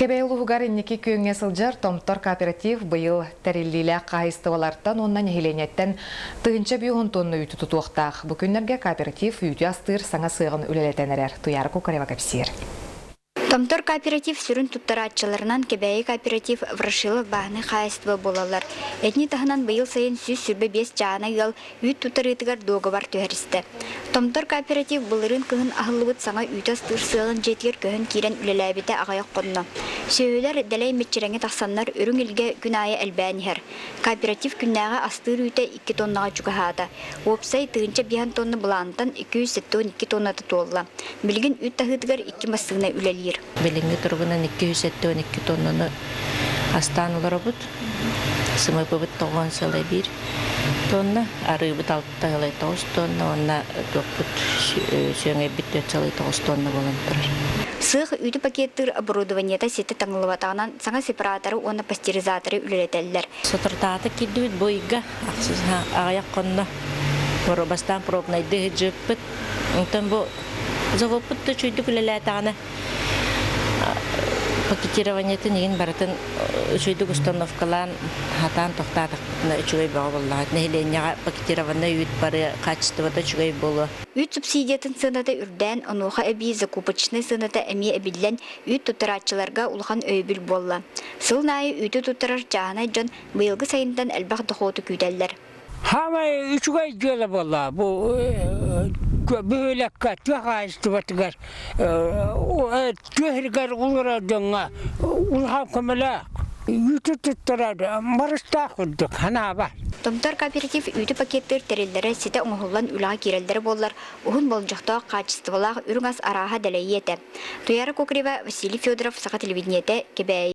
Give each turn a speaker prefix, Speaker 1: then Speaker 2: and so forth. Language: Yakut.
Speaker 1: Кэбээйи улууһугар инники күөҥҥэ сылдьар Томтор кооператив быйыл тэриллиилээх хаһаайыстыбалартан уонна нэһилиэнньэттэн 1050 тонна үүтү тутуохтаах. Бу күннэргэ кооператив үүтү астыыр саҥа сыаҕын үлэлэтэн эрэр. Туйаара Кукарева кэпсиир.
Speaker 2: Томтор кооператив сүрүн туттарааччыларынан Кэбээйи кооператив, Ворошилов бааһынай хаһаайыстыба буолаллар. Итини таһынан быйыл сайын 125 чааһынай ыал үүт туттарыытыгар дуогабар түһэристэ. Томтор кооператив былырыын кыһын аһыллыбыт саҥа үүтү астыыр сыалын дьиэтигэр көһөн киирэн үлэлээбитэ аҕыйах хонно. Сүөһүлэр дэлэй мэччирэҥҥэ тахсаннар үрүҥ илгэ күн аайы элбээн иһэр. Кооператив күннээҕи астыыр үүтэ 2 тоннаҕа чугаһаата. Уопсай 1005 тонна былаантан 272 тонната туолла. Билигин үүт таһыытыгар икки массыына үлэлиир.
Speaker 3: Билиҥҥи туругунан 272 тоннаны астаан олоробут. Сымыпыбыт тоҕуон сыла биир тонна, арыыбыт алта сылай тоҕус тонна уонна туохпут сүөҥэйбит түөрт сылай тоҕус тонна буолан турар.
Speaker 2: Сыах үүтү пакеттыыр оборудованиета ситэ таҥыллыбатаҕынан саҥа сепараторы уонна пастеризаторы үлэлэтэллэр.
Speaker 3: Соторутааҕыта киирдибит бу ыйга аҕыйах хонно бастаан пробнайдыы сылдьыбыппыт. Онтон бу заводпут да үчүгэйдик үлэлээтэҕинэ пакетированиетын игин барытын үчүгэйдик установкалаан хатаан тохтоотохпутуна үчүгэй бөҕө буоллаҕа. Нэһилиэнньэҕэ пакетированнай үүт барыа, хаачыстыбата үчүгэй буолуо.
Speaker 2: Үүт субсидиятын сыаната үрдээн, онуоха эбии закупочнай сыаната эмиэ эбиллэн, үүт туттарааччыларга улахан өйөбүл буолла. Сылын аайы үүтү туттарар чааһынай дьон быйылгы сайынтан элбэх дохуоту күүтэллэр.
Speaker 4: Хаамай үчүгэй дьыала буолла бу бөһүөлэккэ тыа хаһаайыстыбатыгар тыа сиригэр олорор дьоҥҥо улахан көмөлөөх үүтү туттарар барыстаах курдук санаабар.
Speaker 2: Томтор кооператив үүтү пакеттыыр тэриллэрэ ситэ оҥоһуллан үлэҕэ киирэллэрэ буоллар, уһун болдьохтоох хаачыстыбалаах үрүҥ ас арааһа дэлэйиэ этэ. Туяра Кокорева, Василий Федоров, Саха телевидениетэ, Кэбээйи.